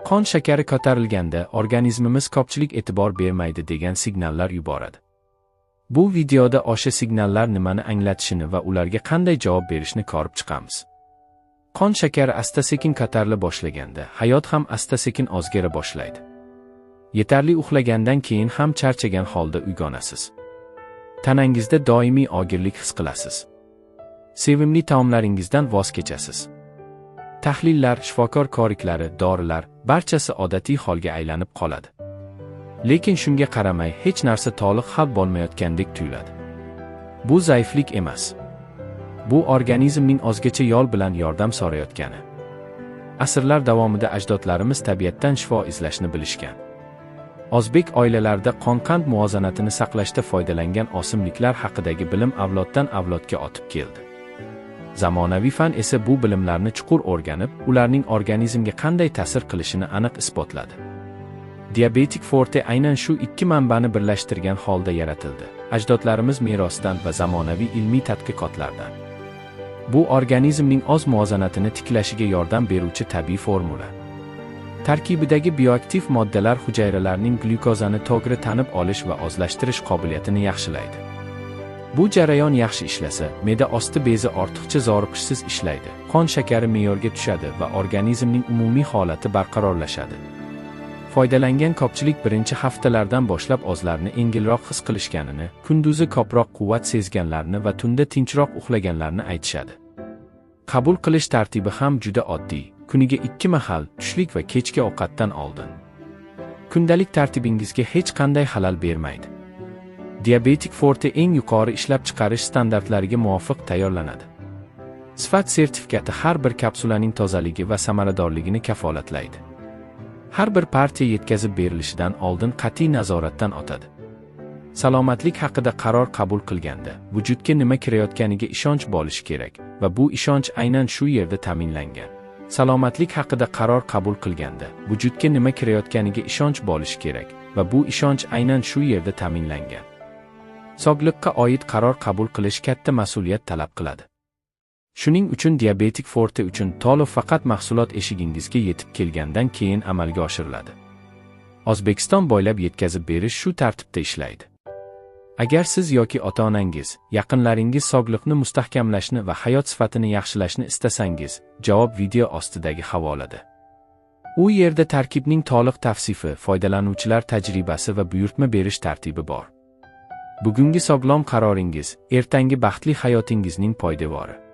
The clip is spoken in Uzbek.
Qon shakari ko'tarilganda organizmimiz ko'pchilik e'tibor bermaydi degan signallar yuboradi. Bu videoda o'sha signallar nimani anglatishini va ularga qanday javob berishni ko'rib chiqamiz. Qon shakari asta-sekin ko'tarila boshlaganda, hayot ham asta-sekin o'zgara boshlaydi. Yetarli uxlagandan keyin ham charchagan holda uyg'onasiz. Tanangizda doimiy og'irlik his qilasiz. Sevimli taomlaringizdan voz kechasiz. Tahlillar, shifokor ko'riklari, dorilar barchasi odatiy holga aylanib qoladi. Lekin shunga qaramay hech narsa to'liq hal bo'lmayotgandek tuyuladi. Bu zaiflik emas. Bu organizmning ozgacha yo'l bilan yordam so'rayotgani. Asrlar davomida ajdodlarimiz tabiatdan shifo izlashni bilishgan. O'zbek oilalarida qon-qand muvozanatini saqlashda foydalangan o'simliklar haqidagi bilim avloddan avlodga o'tib keldi. Zamonaviy fan esa bu bilimlarni chuqur o'rganib, ularning organizmga qanday ta'sir qilishini aniq isbotladi. Diabetik Forte aynan shu ikki manbani birlashtirgan holda yaratildi. Ajdodlarimiz merosidan va zamonaviy ilmiy tadqiqotlardan. Bu organizmning o'z muvozanatini tiklashiga yordam beruvchi tabiiy formula. Tarkibidagi bioaktiv moddalar hujayralarning glyukozani to'g'ri tanib olish va o'zlashtirish qobiliyatini yaxshilaydi. Bu jarayon yaxshi ishlasa, me'da osti bezi ortiqcha zoriqishsiz ishlaydi, qon shakari me'yorga tushadi va organizmning umumiy holati barqarorlashadi. Foydalangan ko'pchilik birinchi haftalardan boshlab o'zlarini yengilroq his qilishganini, kunduzi ko'proq quvvat sezganlarini va tunda tinchroq uxlaganlarini aytishadi. Qabul qilish tartibi ham juda oddiy. Kuniga 2 mahal, tushlik va kechki ovqatdan oldin. Kundalik tartibingizga hech qanday xalal bermaydi. Diabetik Forte eng yuqori ishlab chiqarish standartlariga muvofiq tayyorlanadi. Sifat sertifikati har bir kapsulaning tozaligi va samaradorligini kafolatlaydi. Har bir partiya yetkazib berilishidan oldin qat'iy nazoratdan o'tadi. Salomatlik haqida qaror qabul qilganda, vujudga nima kirayotganiga ishonch bo'lishi kerak va bu ishonch aynan shu yerda ta'minlangan. Salomatlik haqida qaror qabul qilganda, vujudga nima kirayotganiga ishonch bo'lishi kerak va bu ishonch aynan shu yerda ta'minlangan. Sog'liqqa oid qaror qabul qilish katta mas'uliyat talab qiladi. Shuning uchun Diabetik Forte uchun to'lov faqat mahsulot eshigingizga yetib kelgandan keyin amalga oshiriladi. O'zbekiston bo'ylab yetkazib berish shu tartibda ishlaydi. Agar siz yoki ota-onangiz, yaqinlaringiz sog'liqni mustahkamlashni va hayot sifatini yaxshilashni istasangiz, javob video ostidagi havolada. U yerda tarkibning to'liq tavsifi, foydalanuvchilar tajribasi va buyurtma berish tartibi bor. Bugungi sog'lom qaroringiz, ertangi baxtli hayotingizning poydevori.